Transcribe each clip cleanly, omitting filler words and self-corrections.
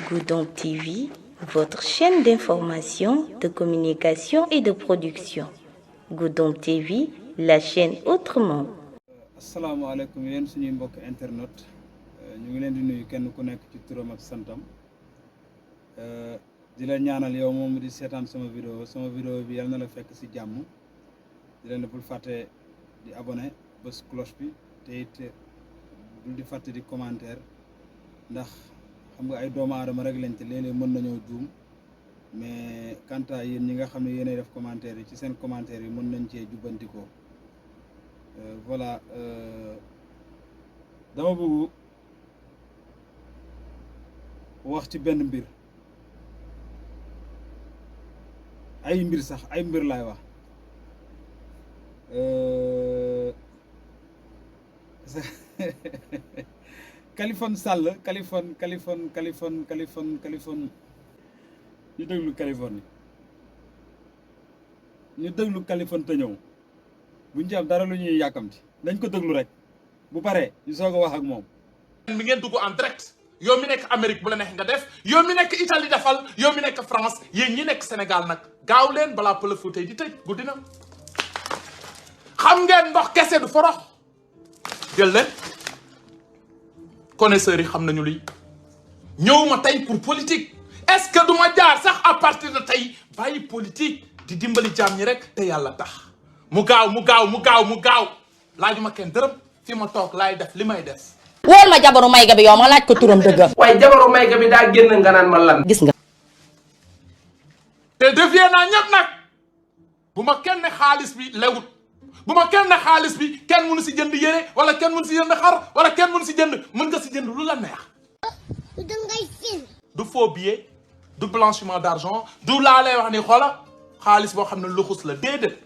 Goudomp TV, votre chaîne d'information, de communication et de production. Goudomp TV, la chaîne autrement. asalaamaaleykum yéen suñuy mbokk internet ñu ngi leen di nuyu kenn ku nekk ci turam ak santam di leen ñaanal yow moom di seetaan sama vidéo bi yal na la fekk ci jàmm di leen bul fàtte di abonné bés cloche bi te it bul di fàtte di commentaire ndax xam nga ay doomu aadama rek lañ te léeg-léeg mën nañoo juum mais quant à yéen ñi nga xam ne yéenay def commentaire yi ci seen commentaire yi mën nañ cee jubbantikoo voilà dama bëgg wax ci benn mbir ay mbir sax ay mbir laay wax Kaliphone Sall Kaliphone ñu déglu Kaliphone te ñëw buñ ci am dara lu ñuy yàkkamti dañ ko déglu rek bu paree ñu soog a wax ak moom. mi ngeen dugg en direct yow mi nekk Amérique bu la neex nga def yow mi nekk Italie defal yow mi nekk France yéen ñi nekk Sénégal nag gaaw leen balaa Pël Fuuta di tëj guddi na. xam ngeen ndox kese du forox jël leen connaisseurs yi xam nañu lii ñëw ma tey pour politique est-ce que du ma jaar sax à partir de tey bàyyi politique di dimbali jaam ñi rek te yàlla tax. mu gaaw laajuma kenn dërëm fi ma toog laay def li may def. wóol ma jabaru mayga bi yow ma laaj ko turam dëgg. waaye jabaru mayga bi daa génn nga naan ma lan. gis nga. te defee naa ñëpp nag bu ma kenn xaalis bi lewut bu ma kenn xaalis bi kenn mënu si jënd yére wala kenn mënu si jënd xar wala kenn mënu si jënd mën nga si jënd lu la neex. du faux billet du blanchiment d'argent du laa lay wax ni xoola xaalis boo xam ne luxus la déedéet.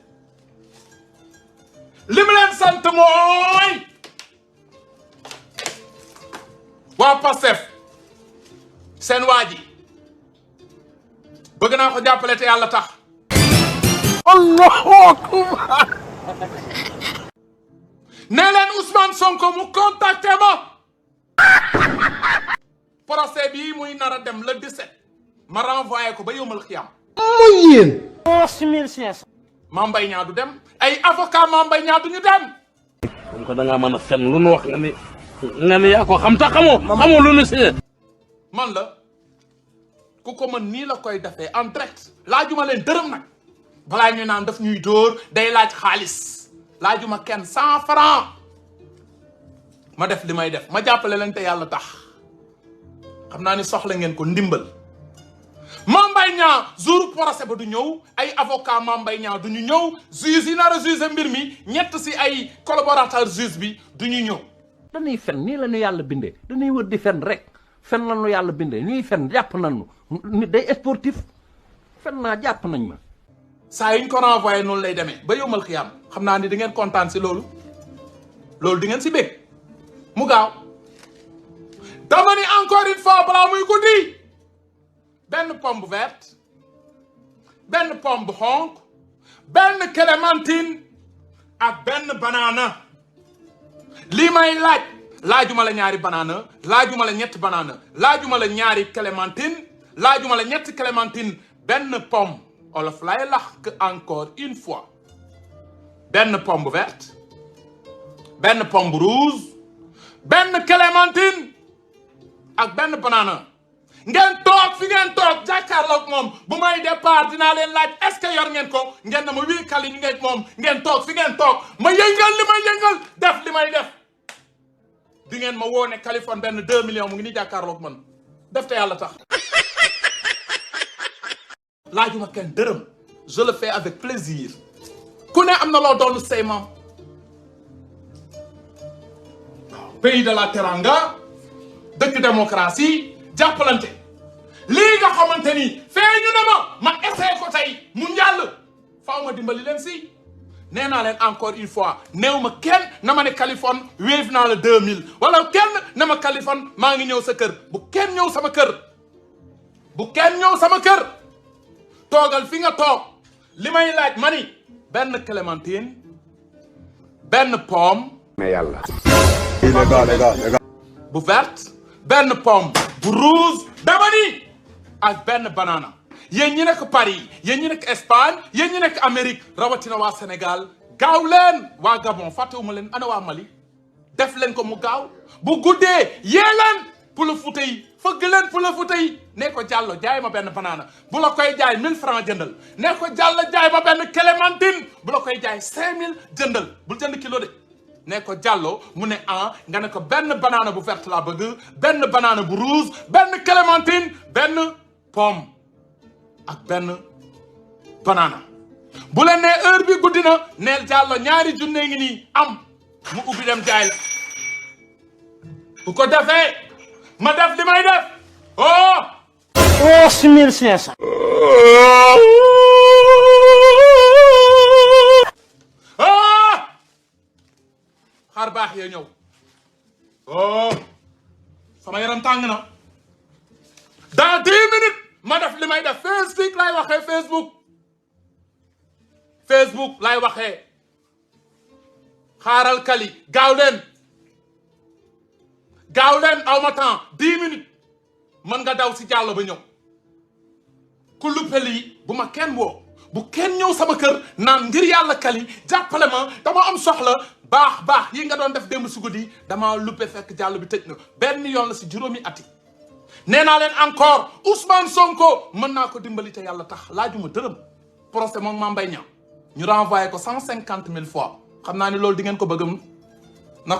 li mu leen sant mooy waa Pastef seen waa ji bëgg naa ko jàppale te yàlla tax. Allahu akbar. nee leen Ousmane Sonko mu contacté ma. procès bii muy nar a dem le 17 ma renvoyé ko ba yowmal xiyam. muy yéen. 6500. Mame Mbaye Niang du dem ay avocat Mame Mbaye Niang du ñu dem. comme que da ngaa mën a fen lu nu wax nga ni yaa ko xam ta xamoo lu nu si. man la ku ko mën nii la koy defee en direct laajuma leen dërëm nag balaa ñu naan daf ñuy dóor day laaj xaalis laajuma kenn 100 francs ma def li may def ma jàppale leen te yàlla tax xam naa ni soxla ngeen ko ndimbal. Mame Mbaye Niang jour procès ba du ñëw ay avocat Mame Mbaye Niang du ñu ñëw juge yi nar a juge mbir mi ñett si ay collaborateur juge bi du ñu ñëw. dañuy fen nii la ñu yàlla bindee dañuy wër di fen rek fen la ñu yàlla bindee ñuy fen jàpp nañu nit day sportif fen naa jàpp nañ ma. saa yi ñu ko renvoyé noonu lay demee ba yowmal xiyaam xam naa ni di ngeen kontaan si loolu di ngeen si bég mu gaaw dama ni encore une fois balaa muy guddi. benn pomme bu verte benn pomme bu xonq benn clémentine ak benn banana lii may laajuma la ñaari banana laajuma la ñetti banana laajuma la ñaari clémentine laajuma la ñetti clémentine benn pomme olof lay lax encore une fois benn pomme bu verte benn pomme bu rouge benn clémentine ak benn banana. ngeen toog fi ngeen toog jàkkaarloog moom bu may départ dinaa leen laaj est-ce que yor ngeen ko ngeen na ma wii kali ñu ngeen moom ngeen toog fi ngeen toog ma yëngal li may yëngal def li may def di ngeen ma woone Kaliphone benn 2 millions mu ngi ni jàkkaarloog man def te yàlla tax. laajuma kenn dërëm je le fais avec plaisir ku ne am na loo doonu seyman pays de la teranga dëkk démocratie jàppalante lii nga xamante ni feeñu na ma essayé ko tey mu njàll faaw ma dimbali leen si nee naa leen encore une fois néew ma kenn na ma ne Kaliphone wéef naa la 2000 wala kenn na ma Kaliphone maa ngi ñëw sa kër bu kenn ñëw sama kër toogal fi nga toog li may laaj ma ni benn clémentine benn pomme mais yàlla bu verte benn pomme bu rouge dama ni ak benn banana yéen ñi nekk Paris yéen ñi nekk Espagne yéen ñi nekk Amérique rawatina waa Sénégal gaaw leen waa Gabon fàttewuma leen ana waa Mali def leen ko mu gaaw bu guddee yee leen Pula Fuuta yi fëgg leen Pula Fuuta yi ne ko Diallo jaay ma benn banana bu la koy jaay 1000 francs jëndal ne ko Diallo jaay ma benn clémentine bu la koy jaay 5000 jëndal bul jënd kilo de ne ko Diallo mu ne nga ne ko benn banana bu verte laa bëgg benn banana bu rouge benn clémentine benn pomme ak benn banana bu leen nee heure bi guddi na neel Diallo ñaari junne ngi nii am mu ubbi dem jaay la bu ko defee ma def li may def 6500. xaar baax yee ñëw sama yaram tàng na dans 10 minutes ma def li may def Facebook lay waxee Facebook lay waxee xaaral kali gaaw leen aw ma temps 10 minutes mën nga daw si Diallo ba ñëw ku luppe lii bu ma kenn woo bu kenn ñëw sama kër naan ngir yàlla kali jàppale ma dama am soxla baax yi nga doon def démb su guddi dama luppe fekk Diallo bi tëj na benn yoon la si juróomi ati nee naa leen encore Ousmane Sonko mën naa ko dimbali te yàlla tax laajuma dërëm procès moom Mame Mbaye Niang ñu renvoyé ko 150 000 fois xam naa ni loolu di ngeen ko bëggam na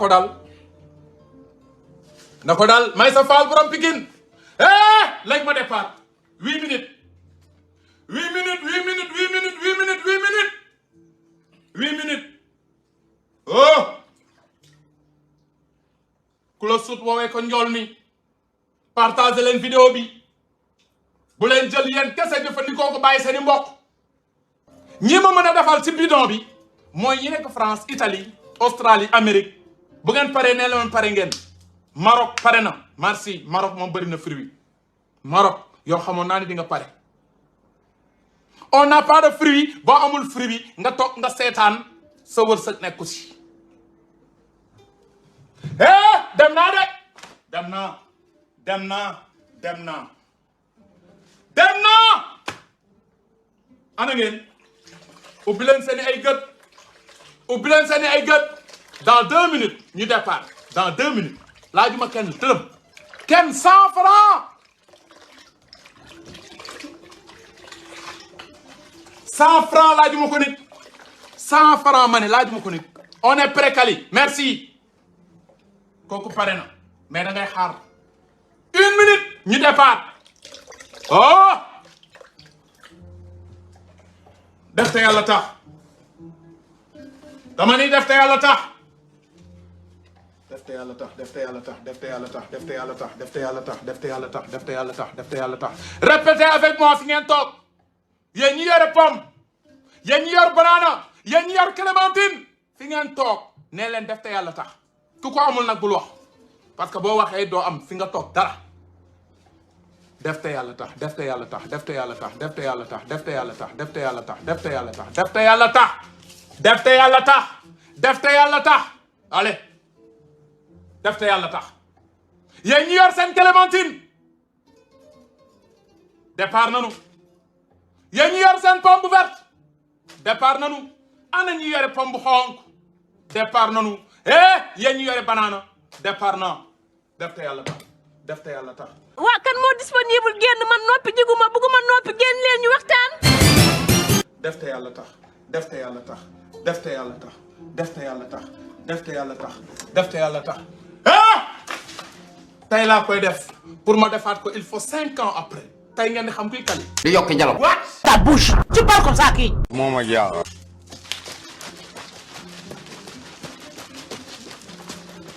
ko dal may sa faal borom Pikine léegi ma départ 8 minutes ku la sut woowee ko njool mi partagé leen vidéo bi bu leen jël yéen kese jëfandikoo ko bàyyi seeni mbokk ñi ma mën a defal ci bidon bi mooy ñi nekk France Italie Australie Amérique bu ngeen paree nee la pare ngeen Maroc pare na merci Maroc moom bëri na fruit Maroc yow xamoon naa ni di nga pare on n'a pas de fruit boo amul fruit bi nga toog nga seetaan sa wërsëg nekku si dem naa ana ngeen ubbi leen seeni ay gët dans 2 minutes ñu départ dans 2 minutes laajuma kenn dërëm kenn 100 francs 100 francs laajuma ko nit 100 francs ma ne laajuma ko nit on est prêt Kali merci kooku pare na mais da ngay xaar 1 minute ñu départ def te yàlla tax dama ni def te yàlla tax répétez avec moi fi ngeen toog yéen ñi yore pomme yéen ñi yor banana yéen ñi yor clémentine fi ngeen toog nee leen def te yàlla tax ku ko amul nag bul wax parce que boo waxee doo am fi nga toog dara def te yàlla tax def te yàlla tax def te yàlla tax def te yàlla tax def te yàlla tax def te yàlla tax def te yàlla tax def te yàlla tax def te yàlla tax def te yàlla tax allez def te yàlla tax yéen ñi yor seen clémentine départ nanu yéen ñi yor seen pomme bu verte départ nanu ana ñi yore pomme bu xonk départ nanu yéen ñi yore banana départ na def te yàlla tax def te yàlla tax waa kan moo disponible génn man noppi jiguma bëgguma noppi génn leen ñu waxtaan def te yàlla tax def te yàlla tax def te yàlla tax def te yàlla tax def te yàlla tax def te yàlla tax tey laa koy def pour ma defaat ko il faut 5 ans après tey ngeen di xam kuy Kali di yokk njalo. what Ta bouche. Tu parles comme ça qui? moom ak yàlla.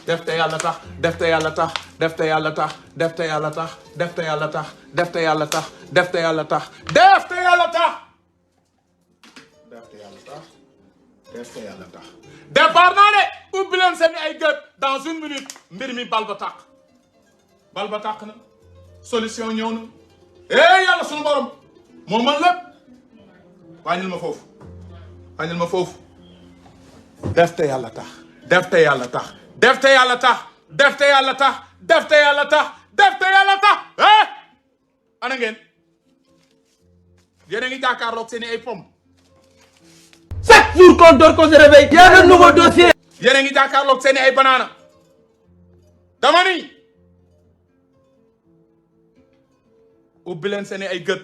def te yàlla tax def te yàlla tax def te yàlla tax def te yàlla tax def te yàlla tax def te yàlla tax def te yàlla tax def te yàlla tax def te yàlla tax def te yàlla tax départ naa de ubbi leen seen ay gët dans 1 minute mbir mi bal ba tàq na solution ñëw na yàlla sunu borom moo mën lépp wàññil ma foofu def te yàlla tax def te yàlla tax def te yàlla tax def te yàlla tax def te yàlla tax def te yàlla tax ana ngeen yéen a ngi jàkkaarloog seen ay pomme Chaque jour qu'on dort, qu'on se réveille, il y a un nouveau dossier. yéen a ngi jàkkaarloog seen ay banana dama ni ubbi leen seen ay gët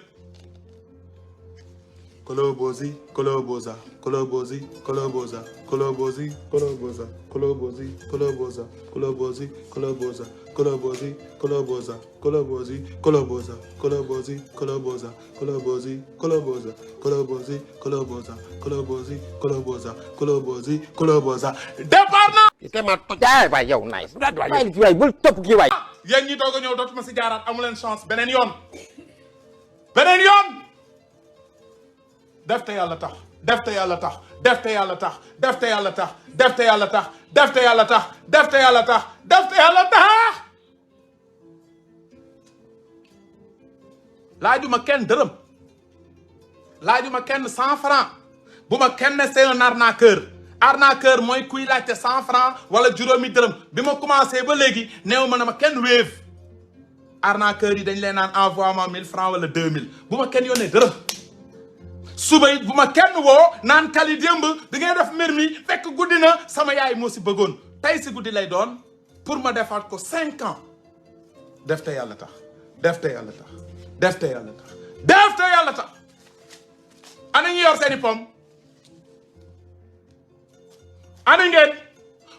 kolobozi koloboza kolobozi koloboza kolobozi koloboza kolobozi koloboza kolobozi koloboza kolobozi koloboza kolobozi koloboza kolobozi koloboza kolobozi koloboza kolobozi koloboza kolobozi koloboza kolobozi koloboza départ na te ma tojaay waay yow nice waay waay bul topp kii waay yéen ñi doog a ñëw dootuma si jaaraat amu leen chance beneen yoon beneen yoon def te yàlla tax def te yàlla tax def te yàlla tax def te yàlla tax def te yàlla tax def te yàlla tax def te yàlla tax def te yàlla tax laajuma kenn dërëm laajuma kenn 100 francs bu ma kenn c'est un arnaqueur mooy kuy laajte 100 francs wala juróomi dërëm bi ma commencé ba léegi néew ma na ma kenn wéef arnaqueur yi dañ leen naan envoie ma 1000 francs wala 2000 bu ma kenn yónnee dërëm suba it bu ma kenn woo naan kali démb di ngay def mbir mi fekk guddi na sama yaay moo si bëggoon tey si guddi lay doon pour ma defaat ko 5 ans def te yàlla tax def te yàlla tax def te yàlla tax def te yàlla tax ana ñu yor seeni pom ana ngeen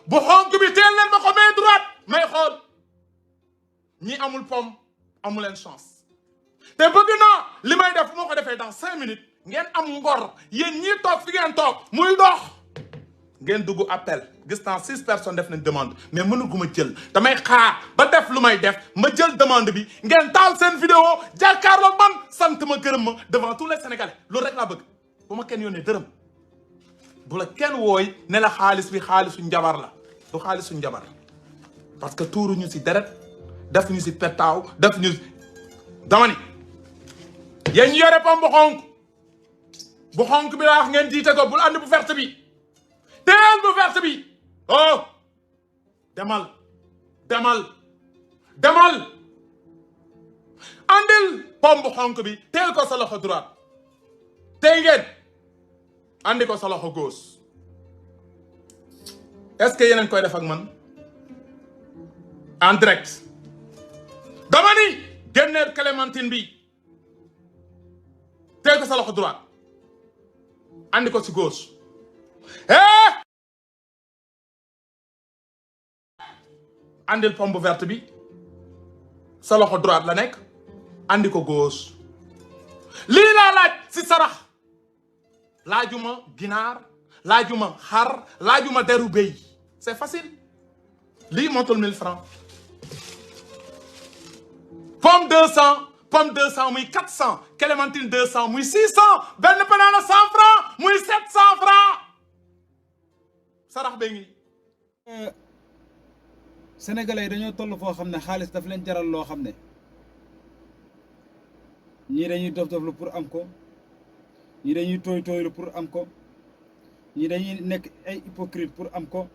bu xonk bi teel leen ma ko main droite may xool ñi amul pom amu leen chance te bëgg naa li may def moo ko defee dans 5 minutes ngeen am ngor yéen ñii toog fi ngeen toog muy dox ngeen dugg appel gis naa 6 personnes def nañ demande mais mënuguma jël damay xaar ba def lu may def ma jël demande bi ngeen taal seen vidéo jàkkaarloog man sant ma gërëm ma devant tous les sénégalais loolu rek laa bëgg bu ma kenn yónnee dërëm bu la kenn wooy ne la xaalis bi xaalisu njabar la du xaalisu njabar parce que tuuruñu si deret def ñu si pettaaw def ñu dama ni yéen ñu yore pom bu xonk bi laa wax ngeen jiite ko bul andi bu verte bi teel bu verte bi oh demal demal demal andil pom bu xonk bi teel ko sa loxo droite tey ngeen andi ko sa loxo gauche est-ce que yeneen koy def ak man en direct dama ni génneel clémentine bi teel ko sa loxo droite andi ko si gauche andil pomme bu verte bi sa loxo droite la nekk andi ko gauche lii laa laaj si sarax laajuma ginaar laajuma xar laajuma deru béy c'est facile lii motul 1000 francs pomme 200 muy 400 clémentine 200 muy 600 benn banana 100 francs muy 700 francs sarax bee ngi sénégalais yi dañoo toll foo xam ne xaalis daf leen jaral loo xam ne ñii dañuy dof-doflu pour am ko ñii dañuy tooy-tooylu pour am ko ñii dañuy nekk ay hypocrite pour am ko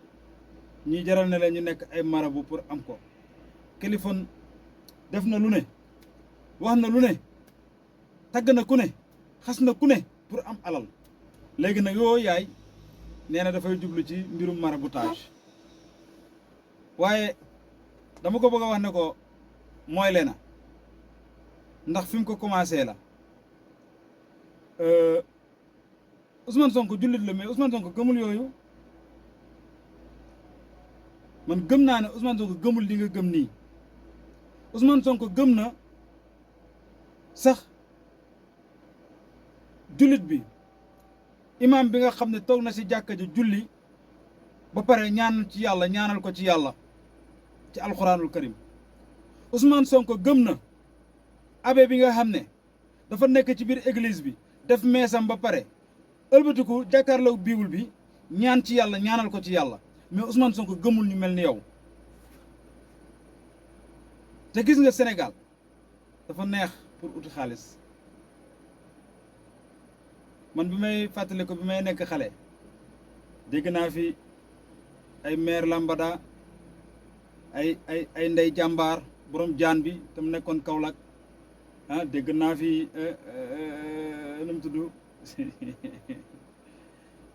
ñii jaral na leen ñu nekk ay marabu pour am ko Kaliphone def na lu ne wax na lu ne tagg na ku ne xas na ku ne pour am alal léegi nag yoo yaay nee na dafay jublu ci mbirum maraboutage waaye dama ko bëgg a wax ne ko mooy leena ndax fi mu ko commencé la Ousmane Sonko jullit la mais Ousmane Sonko gëmul yooyu man gëm naa ne Ousmane Sonko gëmul li nga gëm nii Ousmane Sonko gëm na sax jullit bi imam bi nga xam ne toog na si jàkka ji julli ba pare ñaan ci yàlla ñaanal ko ci yàlla ci alxuraanul karim Ousmane Sonko gëm na abbé bi nga xam ne dafa nekk ci biir église bi def meesam ba pare ëlbatiku jàkkaarloo biibul bi ñaan ci yàlla ñaanal ko ci yàlla mais Ousmane Sonko gëmul ñu mel ni yow te gis nga Sénégal dafa neex pour uti xaalis man bi may fàttali ko bi may nekk xale dégg naa fi ay maire lambada ay ndey jàmbaar borom jaan bi tam nekkoon Kaolack ah dégg naa fi nu mu tudd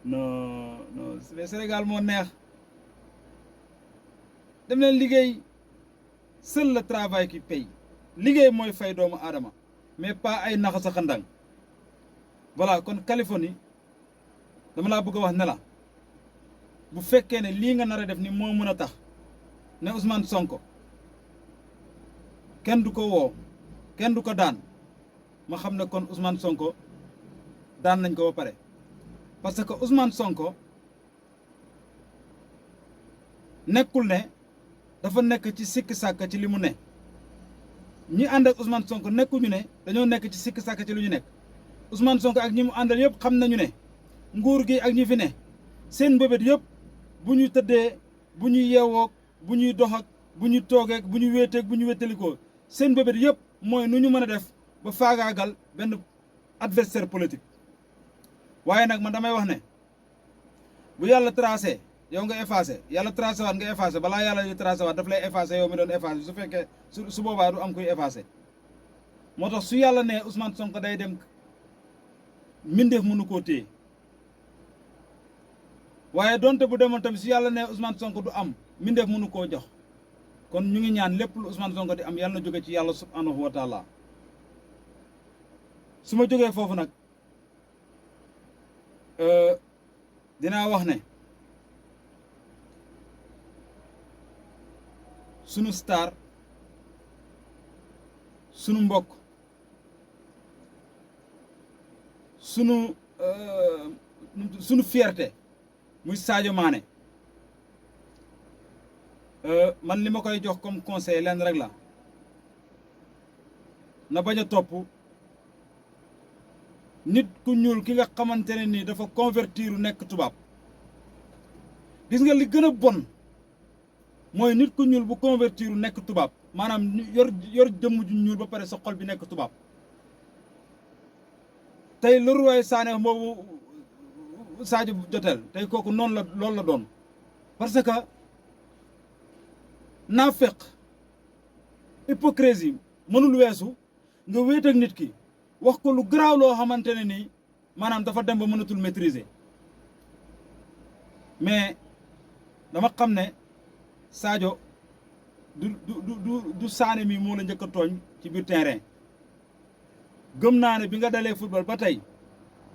non Sénégal moo neex dem leen liggéey. Seul le travail qui paye liggéey mooy fay doomu aadama mais pas ay naxa sa xandang voilà kon Californie dama laa bëgg a wax ne la bu fekkee ne lii nga nar a def ni moo mën a tax ne Ousmane Sonko kenn du ko woo kenn du ko daan ma xam ne kon Ousmane Sonko daan nañ ko ba pare parce que Ousmane Sonko nekkul ne dafa nekk ci sikki sàkk ci li mu ne ñi ànd ak Ousmane Sonko nekkuñu ne dañoo nekk ci sikki sàkk ci li ñu nekk Ousmane Sonko ak ñi mu àndal yëpp xam nañu ne nguur gi ak ñi fi ne seen mbébét yëpp bu ñu tëddee bu ñu yeewoog bu ñuy dox ak bu ñu toogeeg bu ñu wéeteeg bu ñu wéttalikoo seen mbébét yëpp mooy nu ñu mën a def ba faagaagal benn adversaire politique waaye nag man damay wax ne bu yàlla tracé yow nga effacé yàlla tracé waat nga effacé balaa yàlla yu tracé waat daf lay effacé yow mi doon effacé su fekkee su boobaa du am kuy effacé moo tax su yàlla ne Ousmane Sonko day dem mbindeef mënu koo téye waaye donte bu demoon tamit su yàlla ne Ousmane Sonko du am mbindeef mënu koo jox kon ñu ngi ñaan lépp lu Ousmane Sonko di am yàlla na jóge ci yàlla subhanahu wa taala su ma jógee foofu nag dinaa wax ne sunu star sunu mbokk sunu fierté muy Sadio Mané man li ma koy jox comme conseil lenn rek la na bañ a topp nit ku ñuul ki nga xamante ne nii dafa convertir nekk tubaab gis nga li gën a bon mooy nit ku ñuul bu convertir nekk tubaab maanaam yor jëmm ju ñuul ba pare sa xol bi nekk tubaab tey Leroy Sané boobu Sadio Jotel tey kooku noonu la loolu la doon parce que naafeq hypocrisie mënul weesu nga wéet ak nit ki wax ko lu garaaw loo xamante ne nii maanaam dafa dem ba mënatul maîtriser mais dama xam ne Sadio du Sané mi moo la njëkk a tooñ ci biir terrain gëm naa ne bi nga dalee football ba tey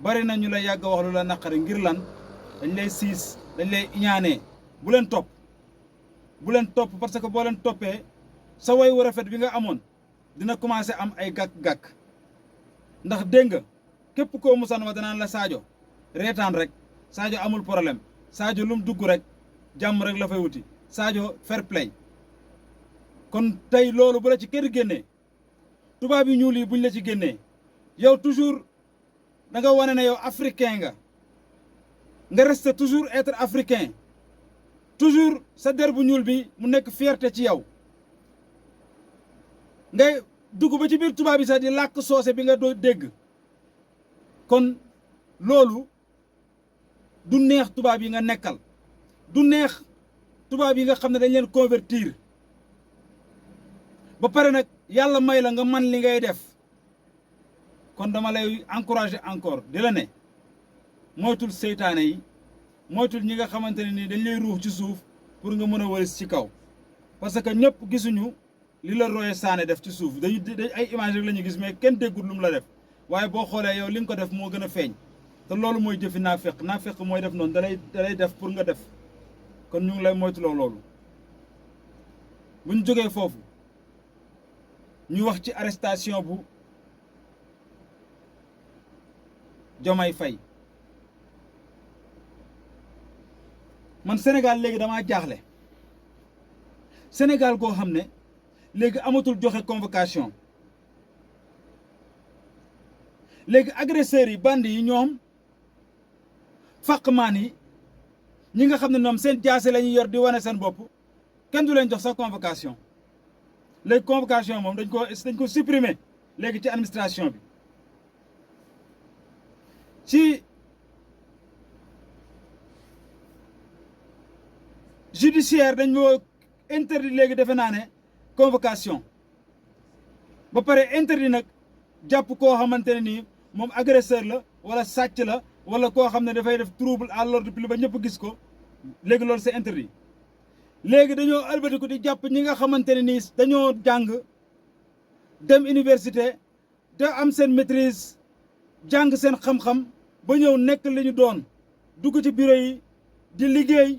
bari na ñu la yàgg a wax lu la naqari ngir lan dañ lay siis dañ lay iñaanee bu leen topp parce que boo leen toppee sa way wu rafet bi nga amoon dina commencé am ay gàkk-gàkk ndax dégg nga képp koo musan wa danaan la Sadio reetaan rek Sadio amul problème Sadio lu mu dugg rek jàmm rek la fay wuti Sadio fair play kon tey loolu bu la ci kër génnee tubaab yi ñuul yi buñ la ci génnee yow toujours da nga wane ne yow africain nga reste toujours être africain toujours sa der bu ñuul bi mu nekk fierté ci yow ngay dugg ba ci biir tubaab yi sax di làkk soose bi nga doo dégg kon loolu du neex tubaab yi nga nekkal du neex tubaab yi nga xam ne dañ leen convertir ba pare nag yàlla may la nga man li ngay def kon dama lay encourager encore di la ne moytul seytaane yi moytul ñi nga xamante ne nii dañ lay ruux ci suuf pour nga mën a wëris ci kaw parce que ñëpp gisuñu li la Leroy Sané def ci suuf dañ ay image rek la ñu gis mais kenn déggul lu mu la def waaye boo xoolee yow li nga ko def moo gën a feeñ te loolu mooy jëfi naafeq mooy def noonu dalay def pour nga def kon ñu ngi lay moytuloo loolu bu ñu jógee foofu ñu wax ci arrestation bu Diomaye Faye man Sénégal léegi damaa jaaxle Sénégal goo xam ne léegi amatul joxe convocation léegi agresseurs yi bandi yi ñoom fàqmaan yi ñi nga xam ne ñoom seen jaase la ñuy yor di wane seen bopp kenn du leen jox sa convocation léegi convocation moom dañ ko supprimer léegi ci administration bi ci judiciaire dañ moo interdit léegi defe naa ne convocation ba pare interdit nag jàpp koo xamante ne nii moom agresseur la wala sàcc la wala koo xam ne dafay def trouble à l'ordre public ba ñëpp gis ko léegi loolu c'est interdit léegi dañoo albatiku di jàpp ñi nga xamante ne nii dañoo jàng dem université te am seen maîtrise jàng seen xam-xam ba ñëw nekk li ñu doon dugg ci bureau yi di liggéey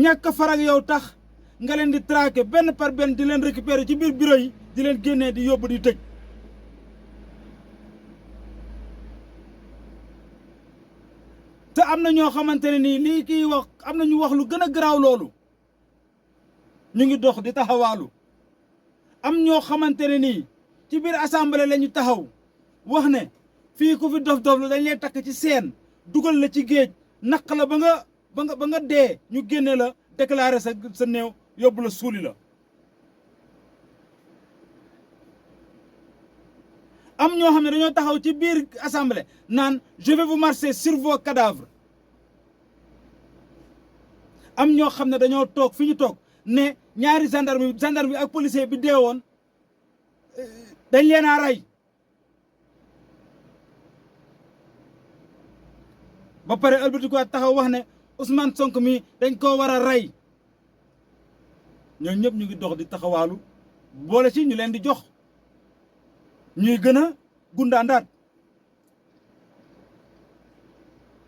ñàkk a farag yow tax nga leen di traquer benn par benn di leen récupérer ci biir bureau yi di leen génnee di yóbbu di tëj te am na ñoo xamante ne nii lii kii wax am na ñu wax lu gën a garaaw loolu ñu ngi dox di taxawaalu am ñoo xamante ne nii ci biir assemblée la ñu taxaw wax ne fii ku fi dof-dof lu dañ lay takk ci seen dugal la ci géej naq la ba nga dee ñu génne la déclarer sa néew yóbbu la suuli la am ñoo xam ne dañoo taxaw ci biir assemblée naan je vais vous marcher sur vos cadavres am ñoo xam ne dañoo toog fi ñu toog ne ñaari gendarme bi ak policier bi dee woon dañ leen a rey ba pare ëlbati ko taxaw wax ne Ousmane Sonko mi dañ koo war a rey ñoo ñëpp ñu ngi dox di taxawaalu boole ci ñu leen di jox ñuy gën a gundaandaat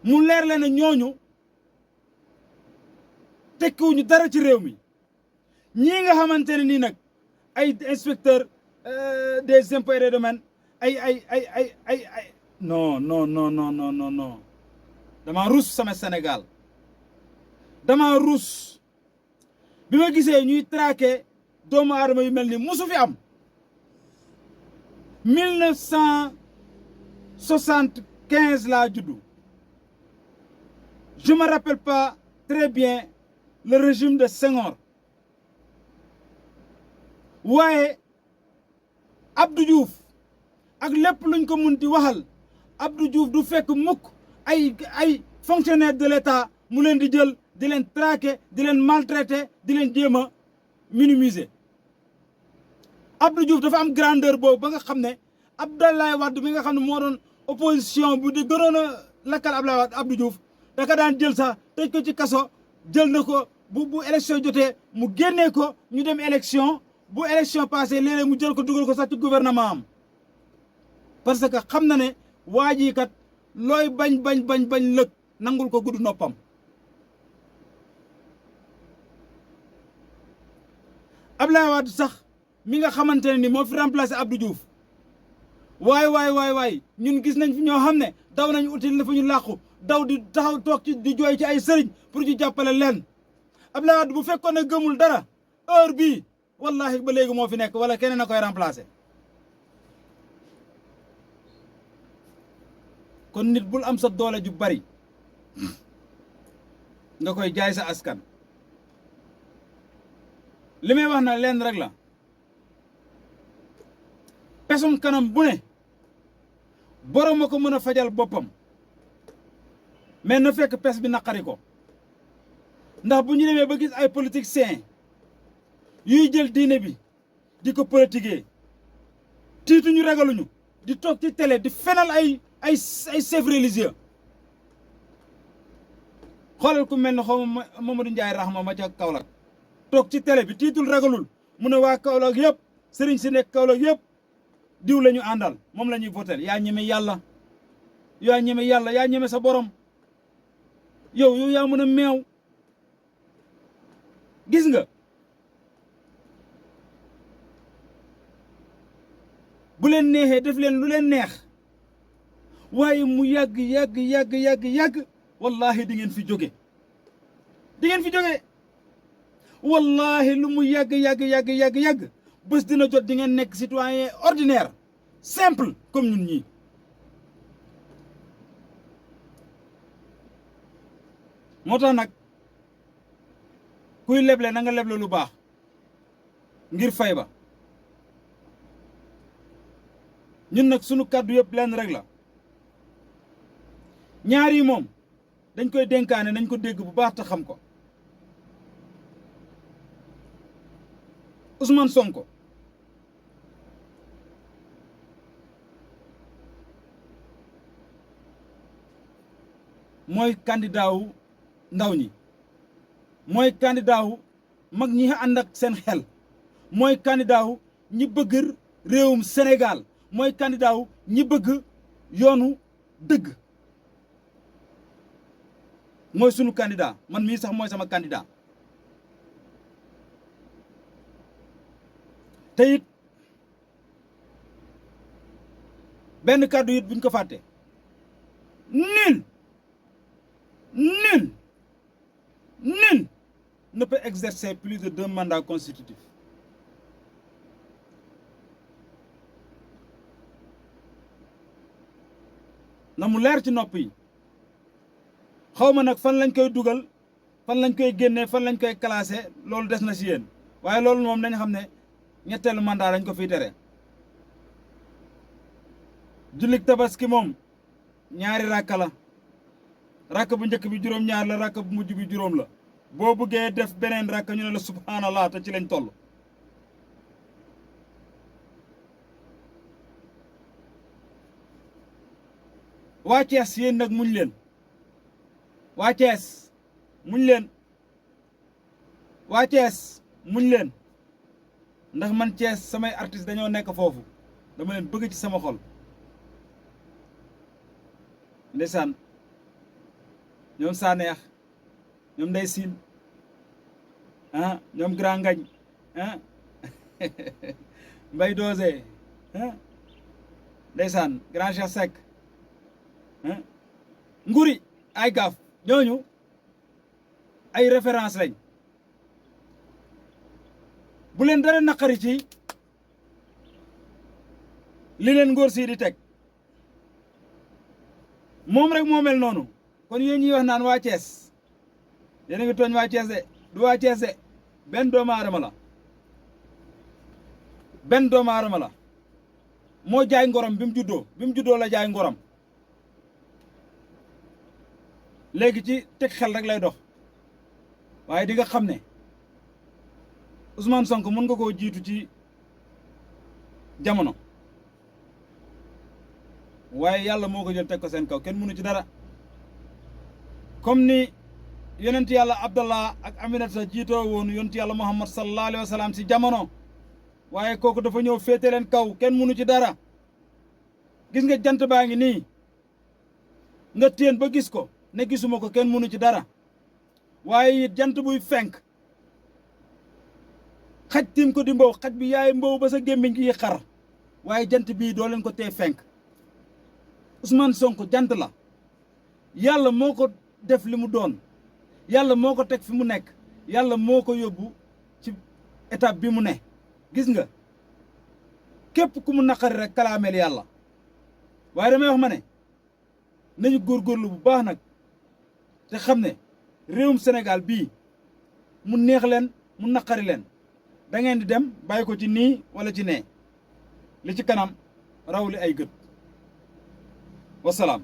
mu leer leen ne ñooñu tekkiwuñu dara ci réew mi ñii nga xamante ne nii nag ay inspecteur des impôts et des domaines ay non dama rus sama Sénégal dama rus bi ma gisee ñuy traqué doomu aadama yu mel ni musu fi am 1975 laa juddu je me rappelle pas très bien le régime de Senghor waaye Abdou Diouf ak lépp luñ ko mun di waxal Abdou Diouf du fekk mukk ay fonctionnaires de l'État mu leen di jël di leen traquer di leen maltraiter di leen jéem a minimiser Abdou Diouf dafa am grandeur boobu ba nga xam ne Abdoulaye Wade mi nga xam ne moo doon opposition bu di gënoon a lakkal Abdoulaye Wade Abdou Diouf da ka daan jël sax tëj ko ci kaso jël na ko bu élection jotee mu génnee ko ñu dem élection bu élection passé léeg-léeg mu jël ko dugal ko sax ci gouvernement am parce que xam na ne waa ji kat looy bañ lëg nangul ko gudd noppam Abdoulaye Wade sax mi nga xamante ne ni moo fi remplacé Abdou Diouf waay ñun gis nañ fi ñoo xam ne daw nañ util na fa ñu làqu daw di taxaw toog ci di jooy ci ay sëriñ pour ñu jàppale leen Abdoulaye Wade bu fekkoon ne gëmul dara heure bii wallahi ba léegi moo fi nekk wala keneen a koy remplacé kon nit bul am sa doole ju bari nga koy jaay sa askan li may wax na leen rek la pesum kanam bu ne borom a ko mën a fajal boppam mais na fekk pes bi naqari ko ndax bu ñu demee ba gis ay politiciens yuy jël diine bi di ko politiquer tiituñu ragaluñu di toog ci télé di fenal ay chefs religieux xoolal ku mel ne xaw ma Mamadou Ndiaye Rahma ma ca Kaolack toog ci télé bi tiitul ragalul mu ne waa Kaolack yëpp sëriñ si nekk Kaolack yëpp diw la ñu àndal moom la ñuy voter yaa ñeme yàlla yaa ñeme sa borom yow yaa mën a meew gis nga bu leen neexee def leen lu leen neex waaye mu yàgg wallahi di ngeen fi jóge wallahi lu mu yàgg bés dina jot di ngeen nekk citoyen ordinaire simple comme ñun ñii moo tax nag kuy leble na nga leble lu baax ngir fay ba ñun nag sunu kàddu yëpp lenn rek la ñaar yi moom dañ koy dénkaane nañ ko dégg bu baax te xam ko Ousmane Sonko mooy candidat wu ndaw ñi mooy candidat wu mag ñi ànd ak seen xel mooy candidat wu ñi bëgg réewum Sénégal mooy candidat wu ñi bëgg yoonu dëgg mooy sunu candidat man mii sax mooy sama candidat te it benn kàddu it buñ ko fàtte nul ne peut exercer plus de 2 mandats consécutifs na mu leer ci nopp yi xaw ma nag fan lañ koy dugal fan lañ koy génnee fan lañ koy classé loolu des na si yéen waaye loolu moom nañ xam ne ñetteelu mandat lañ ko fiy tere jullik tabaski moom ñaari rakka la rakk bu njëkk bi juróom-ñaar la rakk bu mujj bi juróom la boo bëggee def beneen rakk ñu ne la subhanallah te ci lañ toll waa Thiès yéen nag muñ leen waa Thiès muñ leen waa Thiès muñ leen ndax man Thiès samay artiste dañoo nekk foofu dama leen bëgg ci sama xol ndeysaan ñoom Saneex ñoom Ndey Siin ñoom Grand Ngañ Mbay Doose ndeysaan Grand Cheikh Seck Nguri ay gaaf ñooñu ay référence lañ bu leen dara naqari ci li leen ngóor sii di teg moom rek moo mel noonu kon yéen ñuy wax naan waa Thiès yéen a ngi tooñ waa Thiès de du waa Thiès de benn doomu aadama la benn doomu aadama la moo jaay ngorom bi mu juddoo la jaay ngorom léegi ci teg xel rek lay dox waaye di nga xam ne Ousmane Sonko mën nga koo jiitu ci jamono waaye yàlla moo ko jël teg ko seen kaw kenn mënu ci dara comme ni yonent yàlla Abdallah ak Aminata jiitoo woon yonent yàlla Muhammad sallallahu alayhi wa sallam si jamono waaye kooku dafa ñëw féete leen kaw kenn mënu ci dara gis nga jant baa ngi nii nga téen ba gis ko ne gisuma ko kenn mënu ci dara waaye it jant buy fenk xaj tiim ko di mbow xaj bi yaay mbow ba sa gémmiñ gi xar waaye jant bii doo leen ko tee fenk Ousmane Sonko jant la yàlla moo ko def li mu doon yàlla moo ko teg fi mu nekk yàlla moo ko yóbbu ci étape bi mu ne gis nga képp ku mu naqari rek kalaameel yàlla waaye damay wax ma ne nañu góorgóorlu bu baax nag te xam ne réewum Sénégal bii mu neex leen mu naqari leen da ngeen di dem bàyyi ko ci nii wala ci nee li ci kanam raw li ay gët wasalaam